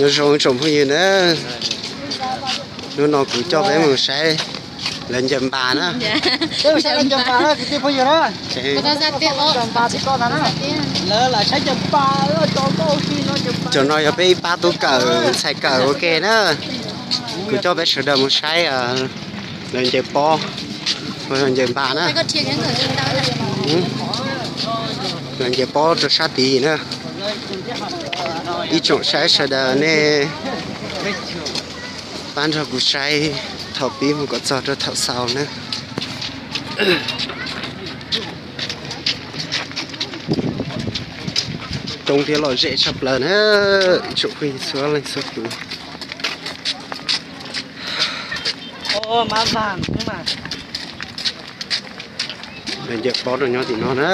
Nyob zoo tsoom phooj ywg na, hnub no kuv coj peb mus saib lawv ncaws npas na. Cov no yog peb ib pab tub kawm ntxhais kawm ua ke na. Kuv coj peb sawv daws mus saib lawv ncaws pob, ncaws npas na. Lawv ncaws pob rau sab tid na. Ib tsoom saib sawv daws nej pab nrog kuv saib thaum pib mus kom txog rau thaum xaus na. Coob thiab lom zem tshaj plaws na, ib tsoom phooj ywg txhua leej txhua tus. Lawv ncaws pob rau nyob tim no na.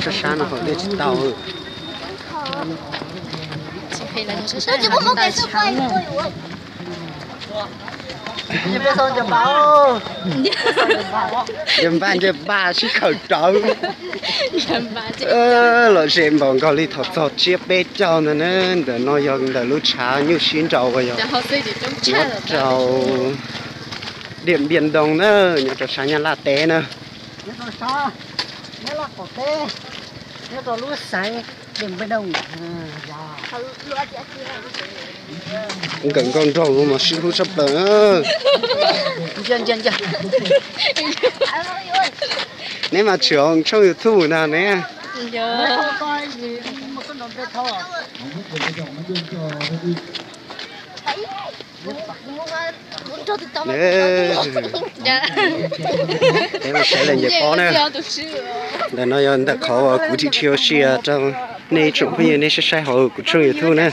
Sab sab no haus dej tsis tau. Ncaws npas ncaws npas sib khawm rawv. Lom zem npaum nkaus li thaum txog tsiab peb caug ntawd na. Ntawm no yog ntawm lub tshav nyuj sib nraus uas yog nyob rau Diam Npiam Ntoo na, nyob rau sab Nyab Laj teb na. Nkawm nkauj nraug mas sib hlub tshaj plaws. Neb mas tshwm hauv tshooj YouTube ntag ne. Peb mus saib lawv ncaws pob na. Ntawm no yog ntawm qhov uas kuv dhia dhia ua si rau nej tsoom phooj ywg nej saib saib hauv kuv tshooj YouTube na.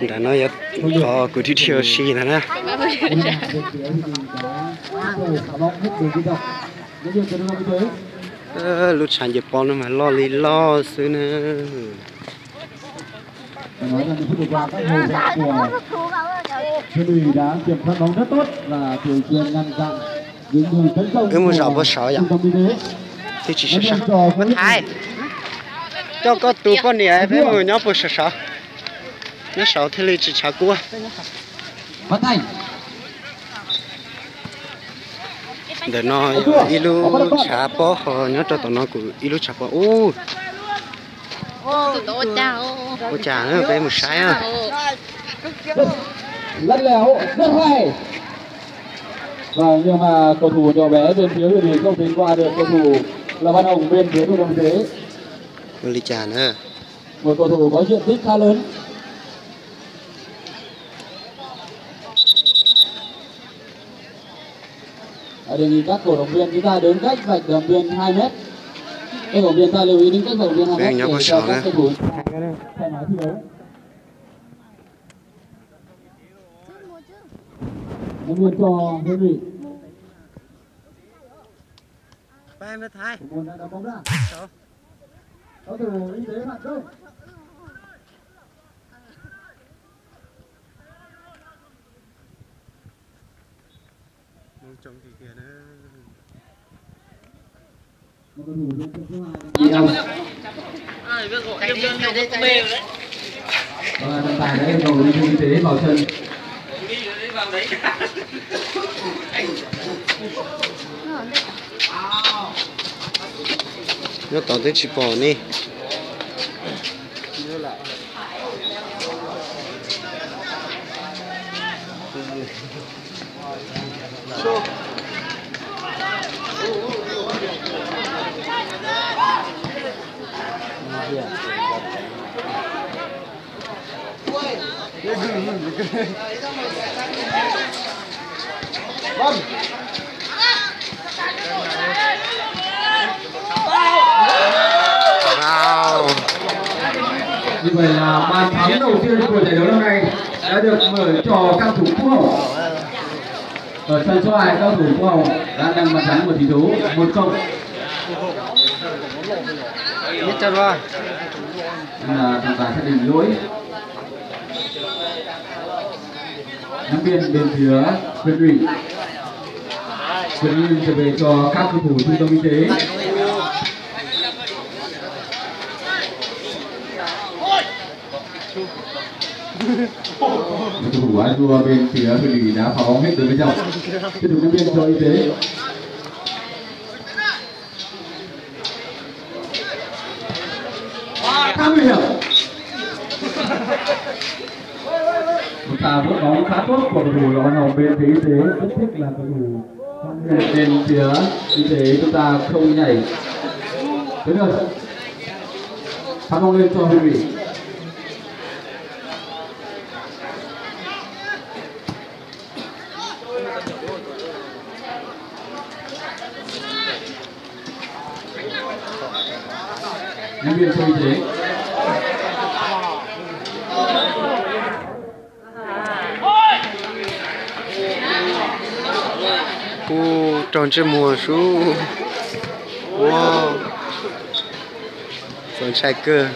Ntawm no yog qhov kuv dhia dhia ua si ntag na. Lub tshav ncaws pob no mas loj li loj xwb na. Wb mus zaum puag saud yom, thiaj tsis sab sab. Ua Thaiv, coj koj tus poj niam peb mus nyob puag saum saud, nyob saud thiaj li tsis tshav kub. Ntawm no yog ib lub tshav pob ho nyob rau tom no kuj ib lub tshav pob ub. Ua cas peb mus saib na. Lăn lẻo rất hay. Vâng, nhưng mà cầu thủ nhỏ bé bên phía Hương Thủy không thể qua được cầu thủ Lò Văn Hồng bên phía Thu Đồng Dế. Ua li cas na? Một cầu thủ có diện tích khá lớn. À, đề nghị các cổ động viên chúng ta đứng cách vạch đồng biên hai mét. Các cổ động viên ta lưu ý đứng cách vạch đồng biên hai mét để cho các cầu thủ thoải mái thi đấu. Huấn luyện cho Hương Thủy. Môn đã đá bóng ra. Cầu thủ Y Tế Phạm Trung. Mông trông kìa kìa. Trọng tài đã yêu cầu nhân viên y tế vào sân. Nyob tod twb tsis pom ne. Wow. Như vậy là bàn thắng đầu tiên của giải đấu năm nay đã được mở cho các thủ Phú Hồng. Ở sân số hai, các thủ Phú Hồng đã nâng bàn thắng một tỷ số một không. Nhất chân rồi. Là trọng tài xác định lỗi. Nắm biên bên phía Hương Thủy. Cho nên trở về cho các cầu thủ trung tâm y tế. Cầu thủ Ái Dua bên phía Hương Thủy đã phá bóng hết đường bên trong. Tiếp tục nhân viên cho y tế. Khá nguy hiểm. Một pha vuốt bóng khá tốt của cầu thủ Lò Văn Hồng bên phía Y Tế, rất thích là cầu thủ bên phía Y Tế chúng ta không nhảy tới nơi. Phát bóng lên cho Hương Thủy. Nhân viên cho Y Tế. Ub, raug ntsej muag sub. Wow. Txaus ntshai kawg.